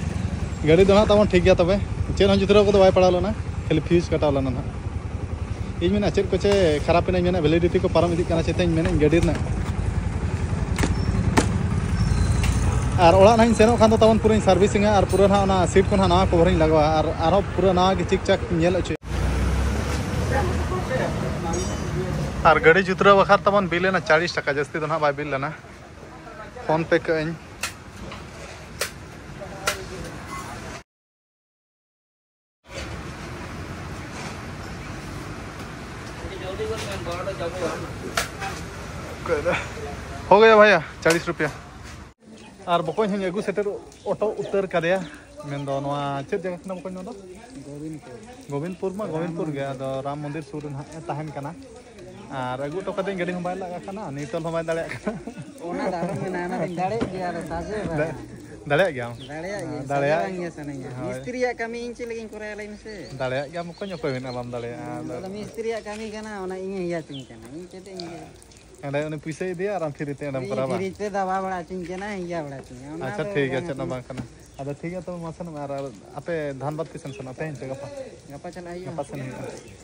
ᱜᱟᱹᱰᱤ ᱫᱚ ᱱᱟᱦᱟᱜ ᱛᱟᱵᱚᱱ ᱴᱷᱤᱠ ᱜᱮᱭᱟ᱾ ᱛᱚᱵᱮ ᱪᱮᱫ ᱦᱚᱸ ᱡᱩᱛᱨᱟᱹᱣ ᱠᱚᱫᱚ ᱵᱟᱭ ᱯᱟᱲᱟᱣ ᱞᱮᱱᱟ, ᱠᱷᱟᱹᱞᱤ ᱯᱷᱤᱭᱩᱡᱽ ᱠᱟᱴᱟᱣ ᱞᱮᱱᱟ ᱱᱟᱦᱟᱜ᱾ ᱤᱧ ᱢᱮᱱᱟ ᱪᱮᱫ ᱠᱚᱪᱮ ᱠᱷᱟᱨᱟᱯ ᱮᱱᱟ, ᱤᱧ ᱢᱮᱱᱟ ᱵᱷᱮᱞᱤᱰᱤᱴᱤ ᱠᱚ ᱯᱟᱨᱚᱢ ᱤᱫᱤᱜ ᱠᱟᱱᱟ ᱪᱮᱛᱟᱧ ᱢᱮᱱᱟ ᱤᱧ ᱜᱟᱹᱰᱤ ᱨᱮᱱᱟᱜ᱾ ᱟᱨ ᱚᱲᱟᱜ ᱱᱟᱦᱟᱜ ᱤᱧ ᱥᱮᱱᱚᱜ ᱠᱷᱟᱱ ᱫᱚ ᱛᱟᱵᱚᱱ ᱯᱩᱨᱟᱹᱧ ᱥᱟᱨᱵᱷᱤᱥᱤᱝᱟ ᱟᱨ ᱯᱩᱨᱟᱹ ᱱᱟᱦᱟᱜ ᱚᱱᱟ ᱥᱤᱴ ᱠᱚ ᱱᱟᱦᱟᱜ ᱱᱟᱣᱟ ᱠᱚᱵᱷᱟᱨᱤᱧ ᱞᱟᱜᱟᱣᱟ ᱟᱨ ᱟᱨᱦᱚᱸ ᱯᱩᱨᱟᱹ ᱱᱟᱣᱟ ᱜᱮ ᱪᱤᱠ ᱪᱟᱠ ᱧᱮᱞ ᱦᱚᱪᱚᱭᱟ᱾ ᱟᱨ ᱜᱟᱹᱰᱤ ᱡᱩᱛᱨᱟᱹᱣ ᱵᱟᱠᱷᱨᱟ ᱛᱟᱵᱚᱱ ᱵᱤᱞ ᱮᱱᱟ ᱪᱟᱲᱤᱥ ᱴᱟᱠᱟ, ᱡᱟᱹᱥᱛᱤ ᱫᱚ ᱱᱟᱦᱟᱜ ᱵᱟᱭ ᱵᱤᱞ ᱞᱮᱱᱟ᱾ ᱯᱷᱳᱱ ᱯᱮ ᱠᱟᱜ ᱟᱹᱧ᱾ हो गया भैया, चालीस रुपया। ᱟᱨ ᱵᱚᱠᱚᱧ ᱦᱚᱸᱧ ᱟᱹᱜᱩ ᱥᱮᱴᱮᱨ ᱚᱴᱚ ᱩᱛᱟᱹᱨ ᱠᱟᱫᱮᱭᱟ᱾ ᱢᱮᱱᱫᱚ ᱱᱚᱣᱟ ᱪᱮᱫ ᱡᱟᱭᱜᱟ ᱠᱟᱱᱟ ᱵᱚᱠᱚᱧ ᱱᱚᱣᱟ ᱫᱚ? ᱜᱳᱵᱤᱱᱫᱽᱯᱩᱨ᱾ ᱜᱳᱵᱤᱱᱫᱽᱯᱩᱨ ᱢᱟ ᱜᱳᱵᱤᱱᱫᱽᱯᱩᱨ ᱜᱮ, ᱟᱫᱚ ᱨᱟᱢ ᱢᱚᱱᱫᱤᱨ ᱥᱩᱨ ᱨᱮ ᱱᱟᱦᱟᱜ ᱮ ᱛᱟᱦᱮᱱ ᱠᱟᱱᱟ᱾ ᱟᱨ ᱟᱹᱜᱩ ᱦᱚᱴᱚ ᱠᱟᱹᱫᱟᱹᱧ, ᱜᱟᱹᱰᱤ ᱦᱚᱸ ᱵᱟᱭ ᱞᱟᱜ ᱠᱟᱱᱟ, ᱱᱤᱭᱩᱴᱨᱟᱞ ᱦᱚᱸ ᱵᱟᱭ ᱫᱟᱲᱮᱭᱟᱜ ᱠᱟᱱᱟ᱾ ᱚᱱᱟ ᱫᱚ ᱟᱞᱚᱢ ᱢᱮᱱᱟ, ᱚᱱᱟ ᱫᱚᱧ ᱫᱟᱲᱮᱭᱟᱜ ᱜᱮᱭᱟ, ᱟᱫᱚ ᱥᱟᱡᱮ ᱵᱟᱝ᱾ ᱫᱟᱲᱮᱭᱟᱜ ᱜᱮᱭᱟᱢ? ᱫᱟᱲᱮᱭᱟᱜ ᱜᱤᱭᱟᱹᱧ, ᱫᱟᱲᱮᱭᱟᱜ ᱥᱟᱡᱮ ᱵᱟᱝ ᱤᱭᱟᱹ ᱥᱟᱱᱟᱧᱟ᱾ ᱦᱳᱭ᱾ ᱢᱤᱥᱛᱨᱤᱭᱟᱜ ᱠᱟᱹᱢᱤ ᱤᱧ ᱪᱮᱫ ᱞᱟᱹᱜᱤᱫ ᱤᱧ ᱠᱚᱨᱟᱭᱟ, ᱞᱟᱹᱭ ᱢᱮᱥᱮ? ᱫᱟᱲᱮᱭᱟᱜ ᱜᱮᱭᱟᱢ ᱵᱚᱠᱚᱧ, ᱚᱠᱚᱭ ᱢᱮᱱᱟ ᱵᱟᱢ ᱫᱟᱲᱮᱭᱟᱜᱼᱟ? ᱟᱫᱚ ᱢᱤᱥᱛᱨᱤᱭᱟᱜ ᱠᱟᱹᱢᱤ ᱠᱟᱱᱟ, ᱚᱱᱟ ᱤᱧᱮ ᱦᱤᱭᱟᱹᱪᱤᱧ ᱠᱟᱱᱟ, ᱤᱧ ᱪᱮᱫ ᱤᱧ ᱤᱭᱟᱹᱭᱟ? ᱮᱸᱰᱮ ᱩᱱᱤ ᱯᱩᱭᱥᱟᱹᱭ ᱤᱫᱤᱭᱟ ᱟᱨ ᱟᱢ ᱯᱷᱤᱨᱤ ᱛᱮ ᱚᱸᱰᱮᱢ ᱤᱧ ᱠᱚᱨᱟᱣᱟ᱾ ᱯᱷᱤᱨᱤ ᱛᱮ ᱫᱟᱵᱟ ᱵᱟᱲᱟ ᱦᱚᱪᱚᱧ ᱠᱟᱱᱟ, ᱦᱤᱭᱟ ᱵᱟᱲᱟ ᱦᱚᱪᱚᱧᱟ, ᱚᱱᱟ ᱟᱪᱪᱷᱟ, ᱫᱚ ᱴᱷᱤᱠ ᱜᱮᱭᱟ, ᱵᱟᱝ ᱪᱮᱫ ᱦᱚᱸ ᱦᱟᱛᱟᱣᱟ᱾ ᱵᱟᱝ ᱠᱟᱱᱟ᱾ ᱟᱫᱚ ᱴᱷᱤᱠ ᱜᱮᱭᱟ, ᱛᱚᱵᱮ ᱢᱟᱥᱮ ᱱᱚᱜᱼᱚᱭ ᱟᱨ ᱟᱯᱮ ᱫᱷᱟᱱᱵᱟᱫᱽ ᱛᱤᱥᱮᱢ ᱥᱮᱱᱚᱜᱼᱟ? ᱛᱮᱦᱮᱧ ᱥᱮ ᱜᱟᱯᱟ? ᱜᱟᱯᱟ ᱪᱟᱞᱟᱜ ᱦᱩᱭᱩᱜᱼᱟ᱾ ᱜᱟᱯᱟ ᱥᱮᱱ ᱦᱩᱭᱩᱜᱼᱟ᱾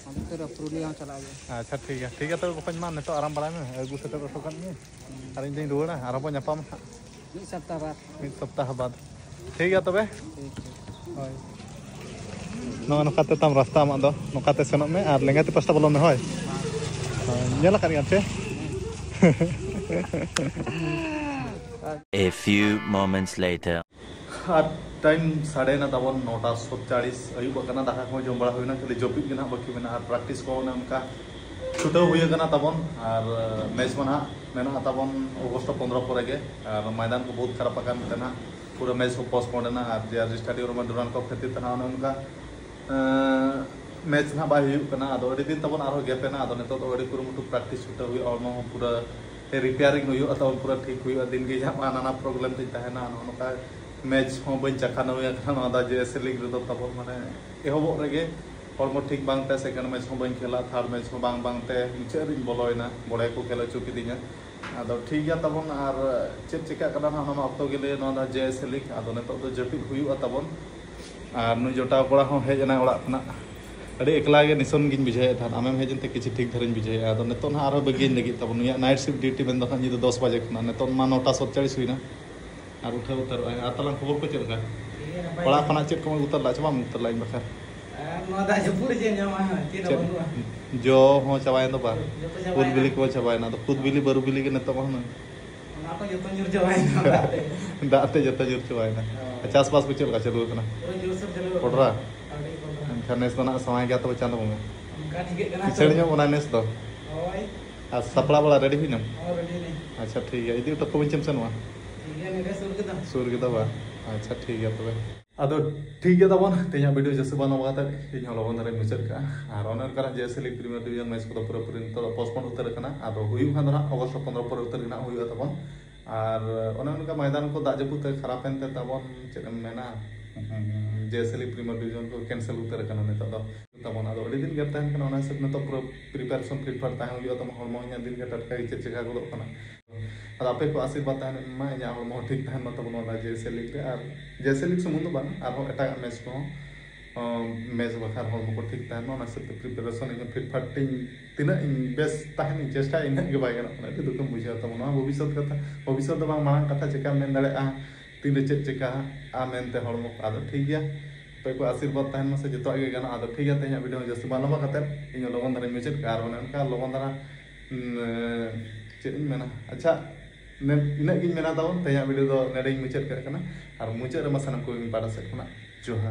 ᱚᱱᱛᱮ ᱨᱮ ᱯᱩᱨᱩᱞᱤᱭᱟᱹ ᱦᱚᱸ ᱪᱟᱞᱟᱜ ᱦᱩᱭᱩᱜᱼᱟ᱾ ᱟᱪᱪᱷᱟ, ᱴᱷᱤᱠ ᱜᱮᱭᱟ, ᱴᱷᱤᱠ ᱜᱮᱭᱟ, ᱛᱚᱵᱮ ᱵᱚᱠᱚᱧ ᱢᱟ ᱱᱤᱛᱚᱜ ᱟᱨᱟᱢ ᱵᱟᱲᱟᱭ ᱢᱮ, ᱟᱹᱜᱩ ᱥᱮᱴᱮᱨ ᱦᱚᱴᱚ ᱠᱟᱜ ᱢᱮ᱾ ᱟᱨ ᱤᱧ ᱫᱚᱧ ᱨᱩᱣᱟᱹᱲᱟ, ᱟᱨᱦᱚᱸ ᱵᱚᱱ ᱧᱟᱯᱟᱢᱟ ᱦᱟᱸᱜ᱾ ᱢᱤᱫ ᱥᱚᱯᱛᱟᱦ ᱵᱟᱫ᱾ ᱢᱤᱫ ᱥᱚᱯᱛᱟᱦ ᱵᱟᱫ᱾ ᱴᱷᱤᱠ ᱜᱮᱭᱟ ᱛᱚᱵᱮ᱾ ᱴᱷᱤᱠ, ᱴᱷᱤᱠ᱾ ᱦᱳᱭ᱾ ᱱᱚᱜᱼᱚᱭ ᱱᱚᱝᱠᱟ ᱛᱮ ᱛᱟᱢ ᱨᱟᱥᱛᱟ ᱟᱢᱟᱜ ᱫᱚ, ᱱᱚᱝᱠᱟ ᱛᱮ ᱥᱮᱱᱚᱜ ᱢᱮ ᱟᱨ ᱞᱮᱸᱜᱟ ᱛᱤ ᱯᱟᱥᱴᱟ ᱵᱚᱞᱚᱱ ᱢᱮ, ᱦᱳᱭ᱾ ᱦᱳᱭ, ᱧᱮᱞ ᱟᱠᱟᱫ ᱜᱮᱭᱟᱢ ᱪᱮ? A few moments later. ᱟᱨ ᱴᱟᱭᱤᱢ ᱥᱟᱰᱮᱭᱮᱱᱟ ᱛᱟᱵᱚᱱ ᱱᱚᱴᱟ ᱥᱚᱛᱪᱟᱲᱤᱥ, ᱟᱹᱭᱩᱵᱚᱜ ᱠᱟᱱᱟ, ᱫᱟᱠᱟ ᱠᱚᱦᱚᱸ ᱡᱚᱢ ᱵᱟᱲᱟ ᱦᱩᱭᱱᱟ, ᱠᱷᱟᱹᱞᱤ ᱡᱟᱹᱯᱤᱫ ᱜᱮ ᱱᱟᱦᱟᱜ ᱵᱟᱹᱠᱤ ᱢᱮᱱᱟᱜᱼᱟ᱾ ᱟᱨ ᱯᱨᱮᱠᱴᱤᱥ ᱠᱚ ᱚᱱᱮ ᱚᱱᱠᱟ ᱪᱷᱩᱴᱟᱹᱣ ᱦᱩᱭ ᱟᱠᱟᱱᱟ ᱛᱟᱵᱚᱱ᱾ ᱟᱨ ᱢᱮᱪ ᱢᱟ ᱱᱟᱦᱟᱜ ᱢᱮᱱᱟᱜᱼᱟ ᱛᱟᱵᱚᱱ ᱚᱜᱚᱥᱴ ᱯᱚᱱᱫᱽᱨᱚ ᱯᱚᱨᱮ ᱜᱮ, ᱟᱨ ᱢᱚᱭᱫᱟᱱ ᱠᱚ ᱵᱚᱦᱩᱛ ᱠᱷᱟᱨᱟᱯ ᱟᱠᱟᱱ ᱛᱮ ᱱᱟᱦᱟᱜ ᱯᱩᱨᱟᱹ ᱢᱮᱪ ᱠᱚ ᱯᱳᱥᱴᱯᱳᱱ ᱮᱱᱟ᱾ ᱟᱨ ᱡᱮ ᱟᱨ ᱥᱴᱮᱰᱤᱭᱟᱢ ᱨᱮᱢᱟ ᱰᱩᱨᱟᱱᱰ ᱠᱟᱯ ᱠᱷᱟᱹᱛᱤᱨ ᱛᱮ ᱱᱟᱦᱟᱜ ᱚᱱᱮ ᱚᱱᱠᱟ, ᱮᱸ, ᱢᱮᱪ ᱱᱟᱦᱟᱜ ᱵᱟᱭ ᱦᱩᱭᱩᱜ ᱠᱟᱱᱟ, ᱟᱫᱚ ᱟᱹᱰᱤ ᱫᱤᱱ ᱛᱟᱵᱚᱱ ᱟᱨᱦᱚᱸ ᱜᱮᱯ ᱮᱱᱟ᱾ ᱟᱫᱚ ᱱᱤᱛᱚᱜ ᱫᱚ ᱟᱹᱰᱤ ᱠᱩᱨᱩᱢᱩᱴᱩ ᱯᱨᱮᱠᱴᱤᱥ ᱪᱷᱩᱴᱟᱹᱣ ᱦᱩᱭᱩᱜᱼᱟ, ᱦᱚᱲᱢᱚ ᱦᱚᱸ ᱯᱩᱨᱟᱹ ᱨᱤᱯᱮᱭᱟᱨᱤᱝ ᱦᱩᱭᱩᱜᱼᱟ ᱛᱟᱵᱚᱱ, ᱯᱩᱨᱟᱹ ᱴᱷᱤᱠ ᱦᱩᱭᱩᱜᱼᱟ᱾ ᱫᱤᱱ ᱜᱮ ᱡᱟᱦᱟᱸ ᱱᱟᱱᱟ ᱯᱨᱚᱵᱞᱮᱢ ᱛᱤᱧ ᱛᱟᱦᱮᱱᱟ, ᱱᱚᱜᱼᱚ ᱱᱚᱝᱠᱟ ᱢᱮᱪ ᱦᱚᱸ ᱵᱟᱹᱧ ᱪᱟᱠᱷᱟ ᱱᱟᱹᱣᱭᱟ ᱠᱟᱱᱟ ᱱᱚᱣᱟ ᱫᱟᱜ ᱡᱮ ᱮᱥ ᱮ ᱞᱤᱜᱽ ᱨᱮᱫᱚ ᱛᱟᱵᱚᱱ, ᱢᱟᱱᱮ ᱮᱦᱚᱵᱚᱜ ᱨᱮᱜᱮ ᱦᱚᱲᱢᱚ ᱴᱷᱤᱠ ᱵᱟᱝᱛᱮ ᱥᱮᱠᱮᱱᱰ ᱢᱮᱪ ᱦᱚᱸ ᱵᱟᱹᱧ ᱠᱷᱮᱞᱟ, ᱛᱷᱟᱨᱰ ᱢᱮᱪ ᱦᱚᱸ ᱵᱟᱝ ᱵᱟᱝᱛᱮ ᱢᱩᱪᱟᱹᱫ ᱨᱤᱧ ᱵᱚᱞᱚᱭᱮᱱᱟ, ᱵᱚᱲᱮ ᱠᱚ ᱠᱷᱮᱞ ᱦᱚᱪᱚ ᱠᱤᱫᱤᱧᱟ᱾ ᱟᱫᱚ ᱴᱷᱤᱠ ᱜᱮᱭᱟ ᱛᱟᱵᱚᱱ, ᱟᱨ ᱪᱮᱫ ᱪᱮᱠᱟᱜ ᱠᱟᱱᱟ ᱱᱟᱦᱟᱜ ᱚᱱᱟ ᱢᱟ ᱚᱠᱛᱚ ᱜᱮ ᱞᱟᱹᱭᱟ᱾ ᱱᱚᱣᱟ ᱫᱚ ᱡᱮ ᱮᱥ ᱮ ᱞᱤᱜᱽ, ᱟᱫᱚ ᱱᱤᱛᱚᱜ ᱫᱚ ᱡᱟᱹᱯᱤᱫ ᱦᱩᱭᱩᱜᱼᱟ ᱛᱟᱵᱚᱱ᱾ ᱟᱨ ᱱᱩᱭ ᱡᱚᱴᱟᱣ ᱠᱚᱲᱟ ᱦᱚᱸ ᱦᱮᱡ ᱮᱱᱟᱭ ᱚᱲᱟᱜ ᱠᱷᱚᱱᱟᱜ, ᱟᱹᱰᱤ ᱮᱠᱞᱟ ᱜᱮ ᱱᱤᱥᱚᱱ ᱜᱤᱧ ᱵᱩᱡᱷᱟᱹᱣᱮᱫ ᱛᱟᱦᱮᱸᱫ, ᱟᱢᱮᱢ ᱦᱮᱡ ᱮᱱᱛᱮ ᱠᱤᱪᱷᱩ ᱴᱷᱤᱠ ᱫᱷᱟᱨᱟᱧ ᱵᱩᱡᱷᱟᱹᱣᱮᱫᱼᱟ᱾ ᱟᱫᱚ ᱱᱤᱛᱚᱜ ᱱᱟᱦᱟᱜ ᱟᱨᱦᱚᱸ ᱵᱟᱹᱜᱤᱭᱟᱹᱧ ᱞᱟᱹᱜᱤᱫ ᱛᱟᱵᱚᱱ, ᱱᱩᱭᱟᱜ ᱱᱟᱭᱤᱴ ᱥᱤᱯᱴ ᱰᱤᱭᱩᱴᱤ ᱢᱮᱱᱫᱚ ᱱᱟᱦᱟᱜ ᱧᱤᱫᱟᱹ ᱫᱚᱥ ᱵᱟᱡᱮ ᱠᱷᱚᱱᱟᱜ, ᱱᱤᱛᱚᱜ ᱢᱟ ᱱᱚᱴᱟ ᱥᱚᱛᱪᱟᱲᱤᱥ ᱦᱩᱭᱱᱟ᱾ ᱟᱨ ᱩᱴᱷᱟᱹᱣ ᱩᱛᱟᱹᱨᱚᱜᱼᱟᱭ᱾ ᱟᱨ ᱛᱟᱞᱟᱝ ᱠᱷᱚᱵᱚᱨ ᱠᱚ ᱪᱮᱫ ᱞᱮᱠᱟ? ᱴᱷᱤᱠ ᱜᱮᱭᱟ, ᱱᱟᱯᱟᱭ ᱚᱲᱟᱜ ᱜᱮ᱾ ᱠᱷᱚᱱᱟᱜ ᱪᱮᱫ ᱠᱚᱢ ᱟᱹᱜᱩ ᱩᱛᱟᱹᱨ ᱞᱮᱫᱼᱟ ᱪᱮ ᱵᱟᱢ ᱟᱹᱜᱩ ᱩᱛᱟᱹᱨ ᱞᱮᱫᱼᱟ ᱤᱧ ᱵᱟᱠᱷᱨᱟ? ᱟᱨ ᱱᱚᱣᱟ ᱫᱟᱜ ᱡᱟᱹᱯᱩᱫ ᱨᱮ ᱪᱮᱫ ᱧᱟᱢᱟ, ᱪᱮᱫ ᱦᱚᱸ ᱪᱮᱫ? ᱵᱟᱹᱱᱩᱜᱼᱟ᱾ ᱡᱚ ᱦᱚᱸ ᱪᱟᱵᱟᱭᱮᱱ ᱫᱚ ᱵᱟᱝ? ᱡᱚᱛᱚ ᱪᱟᱵᱟᱭᱮᱱᱟ᱾ ᱠᱩᱫ ᱵᱤᱞᱤ ᱠᱚ ᱪᱟᱵᱟᱭᱮᱱᱟ, ᱟᱫᱚ ᱠᱩᱫ ᱵᱤᱞᱤ, ᱵᱟᱹᱨᱩ ᱵᱤᱞᱤ ᱜᱮ ᱱᱤᱛᱚᱜ ᱢᱟ ᱦᱩᱱᱟᱹᱝ᱾ ᱚᱱᱟ ᱠᱚ ᱡᱚᱛᱚ ᱧᱩᱨ ᱪᱟᱵᱟᱭᱮᱱᱟ ᱫᱟᱜ ᱛᱮ᱾ ᱫᱟᱜ ᱛᱮ ᱡᱚᱛᱚ ᱧᱩᱨ ᱪᱟᱵᱟᱭᱮᱱᱟ᱾ ᱦᱳᱭ᱾ ᱟᱨ ᱪᱟᱥᱵᱟᱥ ᱠᱚ ᱪᱮᱫ ᱞᱮᱠᱟ ᱪᱟᱹᱞᱩ ᱟᱠᱟᱱᱟ? ᱯᱩᱨᱟᱹ ᱡᱳᱨᱥᱳᱨ ᱪᱟᱹᱞᱩ ᱟᱠᱟᱱᱟ᱾ ᱠᱚᱰᱨᱟ? ᱟᱹᱰᱤ ᱠᱚᱰᱨᱟ᱾ ᱮᱱᱠᱷᱟᱱ ᱱᱮᱥ ᱫᱚ ᱱᱟᱜ ᱥᱟᱶᱟᱭ ᱜᱮᱭᱟ ᱛᱚᱵᱮ ᱪᱟᱸᱫᱚ ᱵᱚᱸᱜᱟ᱾ ᱚᱱᱠᱟ ᱴᱷᱤᱠᱟᱹᱜ ᱠᱟᱱᱟ ᱠᱤᱥᱟᱹᱲ ᱛᱚ᱾ ᱧᱚᱜ ᱵᱚᱱᱟᱭ ᱱᱮᱥ ᱫᱚ᱾ ᱦᱳᱭ᱾ ᱟᱨ ᱥᱟᱯᱲᱟᱣ ᱵᱟᱲᱟ ᱨᱮᱰᱤ ᱦᱩᱭᱱᱟᱢ? ᱦᱳᱭ, ᱨᱮᱰᱤ ᱱᱟᱹᱧ᱾ ᱟᱪᱪᱷᱟ, ᱴᱷᱤᱠ ᱜᱮᱭᱟ᱾ ᱤᱫᱤ ᱦᱚᱴᱚ ᱠᱚᱵᱤᱱ ᱪᱮᱢ ᱥᱮᱱᱚᱜᱼᱟ? ᱴᱷᱤᱠ ᱜᱮᱭᱟ, ᱱᱚᱰᱮ ᱥᱩᱨ ᱜᱮᱫᱚ᱾ ᱥᱩᱨ ᱜᱮᱫᱚ ᱵᱟ? ᱟᱪᱪᱷᱟ, ᱴᱷᱤᱠ ᱜᱮᱭᱟ ᱛᱚᱵᱮ᱾ ᱟᱫᱚ ᱴᱷᱤᱠ ᱜᱮᱭᱟ ᱛᱟᱵᱚᱱ, ᱛᱮᱦᱮᱧᱟᱜ ᱵᱷᱤᱰᱤᱭᱳ ᱡᱟᱹᱥᱛᱤ ᱵᱟᱝ ᱞᱚᱢᱵᱟ ᱠᱟᱛᱮ ᱤᱧ ᱦᱚᱸ ᱞᱚᱜᱚᱱ ᱫᱷᱟᱨᱟᱧ ᱢᱩᱪᱟᱹᱫ ᱠᱟᱜᱼᱟ᱾ ᱟᱨ ᱚᱱᱮ ᱚᱱᱠᱟ ᱡᱮ S A league premiere division match ᱠᱚᱫᱚ ᱯᱩᱨᱟᱹᱯᱩᱨᱤ ᱱᱤᱛᱚᱜ ᱫᱚ ᱯᱳᱥᱴᱯᱳᱱ ᱩᱛᱟᱹᱨ ᱟᱠᱟᱱᱟ᱾ ᱟᱫᱚ ᱦᱩᱭᱩᱜ ᱠᱷᱟᱱ ᱫᱚ ᱱᱟᱦᱟᱜ ᱚᱜᱚᱥᱴ ᱯᱚᱱᱨᱚ ᱯᱚᱨᱮ ᱩᱛᱟᱹᱨ ᱜᱮ ᱱᱟᱦᱟᱜ ᱦᱩᱭᱩᱜᱼᱟ ᱛᱟᱵᱚᱱ᱾ ᱟᱨ ᱚᱱᱮ ᱚᱱᱠᱟ ᱢᱚᱭᱫᱟᱱ ᱠᱚ ᱫᱟᱜ ᱡᱟᱹᱯᱩᱫ ᱛᱮ ᱠᱷᱟᱨᱟᱯ ᱮᱱᱛᱮ ᱛᱟᱵᱚᱱ, ᱪᱮᱫ ᱮᱢ ᱢᱮᱱᱟ, ᱡᱮ S A league premiere division ᱠᱚ ᱠᱮᱱᱥᱮᱞ ᱩᱛᱟᱹᱨ ᱟᱠᱟᱱᱟ ᱱᱤᱛᱚᱜ ᱫᱚ ᱛᱟᱵᱚᱱ᱾ ᱟᱫᱚ ᱟᱹᱰᱤ ᱫᱤᱱ ᱜᱮᱯ ᱛᱟᱦᱮᱱ ᱠᱟᱱᱟ, ᱚᱱᱟ ᱦᱤᱥᱟᱹᱵ ᱱᱤᱛᱚᱜ ᱯᱩᱨᱟᱹ ᱯᱨᱤᱯᱟᱨᱮᱥᱚᱱ ᱯᱷᱤᱴ ᱯᱷᱟᱴ ᱛᱟᱦᱮᱸ ᱦᱩᱭᱩᱜᱼᱟ ᱛᱟᱵᱚᱱ, ᱦᱚᱲᱢᱚ ᱤᱧᱟᱹᱜ ᱫᱤᱱ ᱜᱮ ᱴᱟᱴᱠᱟ ᱜᱮ ᱪᱮᱫ ᱪᱮᱠᱟ ᱜᱚᱫᱚᱜ ᱠᱟᱱᱟ᱾ ᱟᱫᱚ ᱟᱯᱮ ᱠᱚ ᱟᱥᱤᱨᱵᱟᱫᱽ ᱛᱟᱦᱮᱱ ᱢᱟ, ᱤᱧᱟᱹᱜ ᱦᱚᱲᱢᱚ ᱦᱚᱸ ᱴᱷᱤᱠ ᱛᱟᱦᱮᱱ ᱢᱟ ᱛᱟᱵᱚᱱ, ᱚᱱᱟ ᱡᱮ ᱮᱥ ᱮ ᱞᱤᱜᱽ ᱨᱮ, ᱟᱨ ᱡᱮ ᱮᱥ ᱮ ᱞᱤᱜᱽ ᱥᱩᱢᱩᱝ ᱫᱚ ᱵᱟᱝ, ᱟᱨᱦᱚᱸ ᱮᱴᱟᱜᱟᱜ ᱢᱮᱪ ᱠᱚᱦᱚᱸ, ᱚ, ᱢᱮᱪ ᱵᱟᱠᱷᱨᱟ ᱦᱚᱲᱢᱚ ᱠᱚ ᱴᱷᱤᱠ ᱛᱟᱦᱮᱱ ᱢᱟ, ᱚᱱᱟ ᱦᱤᱥᱟᱹᱵ ᱛᱮ ᱯᱨᱤᱯᱟᱨᱮᱥᱚᱱ ᱤᱧ ᱦᱚᱸ ᱯᱷᱤᱴ ᱯᱷᱟᱴ ᱛᱤᱧ, ᱛᱤᱱᱟᱹᱜ ᱤᱧ ᱵᱮᱥ ᱛᱟᱦᱮᱱ ᱤᱧ ᱪᱮᱥᱴᱟᱭᱟ, ᱤᱱᱟᱹᱜ ᱜᱮ ᱵᱟᱭ ᱜᱟᱱᱚᱜ ᱠᱟᱱᱟ᱾ ᱟᱹᱰᱤ ᱫᱩᱠᱮᱢ ᱵᱩᱡᱷᱟᱹᱣᱟ ᱛᱟᱵᱚᱱ᱾ ᱱᱚᱣᱟ ᱵᱷᱚᱵᱤᱥᱥᱚᱛ ᱠᱟᱛᱷᱟ, ᱵᱷᱚᱵᱤᱥᱥᱚᱛ ᱫᱚ ᱵᱟᱝ, ᱢᱟᱲᱟᱝ ᱠᱟᱛᱷᱟ ᱪᱮᱠᱟᱢ ᱢᱮᱱ ᱫᱟᱲᱮᱭᱟᱜᱼᱟ, ᱛᱤᱱᱨᱮ ᱪᱮᱫ ᱪᱮᱠᱟᱜᱼᱟ ᱢᱮᱱᱛᱮ ᱦᱚᱲᱢᱚ ᱠᱚ᱾ ᱟᱫᱚ ᱴᱷᱤᱠ ᱜᱮᱭᱟ, ᱚᱠᱚᱭ ᱠᱚ ᱟᱥᱤᱨᱵᱟᱫᱽ ᱛᱟᱦᱮᱱ ᱢᱟᱥᱮ, ᱡᱚᱛᱚᱣᱟᱜ ᱜᱮ ᱜᱟᱱᱚᱜᱼᱟ᱾ ᱟᱫᱚ ᱴᱷᱤᱠ ᱜᱮᱭᱟ, ᱛᱮᱦᱮᱧᱟᱜ ᱵᱷᱤᱰᱤᱭᱳ ᱡᱟᱹᱥᱛᱤ ᱵᱟᱝ ᱞᱚᱢᱵᱟ ᱠᱟᱛᱮᱫ ᱤᱧ ᱞᱚᱜᱚᱱ ᱫᱷᱟᱨᱟᱧ ᱢᱩᱪᱟᱹᱫ ᱠᱟᱜᱼᱟ᱾ ᱟᱨ ᱚᱱᱮ ᱚᱱᱠᱟ ᱞᱚᱜᱚᱱ ᱫᱷᱟᱨᱟ, ᱩᱸ, ᱪᱮᱫ ᱤᱧ ᱢᱮᱱᱟ, ᱟᱪᱪᱷᱟ, ᱱᱮ-, ᱤᱱᱟᱹᱜ ᱜᱤᱧ ᱢᱮᱱᱟ ᱛᱟᱵᱚᱱ᱾ ᱛᱮᱦᱮᱧᱟᱜ ᱵᱷᱤᱰᱤᱭᱳ ᱫᱚ ᱱᱚᱰᱮᱧ ᱢᱩᱪᱟᱹᱫ ᱠᱟᱜ ᱠᱟᱱᱟ᱾ ᱟᱨ ᱢᱩᱪᱟᱹᱫ ᱨᱮᱢᱟ ᱥᱟᱱᱟᱢ ᱠᱚᱜᱮ ᱤᱧ ᱯᱟᱦᱴᱟ ᱥᱮᱫ ᱠᱷᱚᱱᱟᱜ ᱡᱚᱦᱟᱨ᱾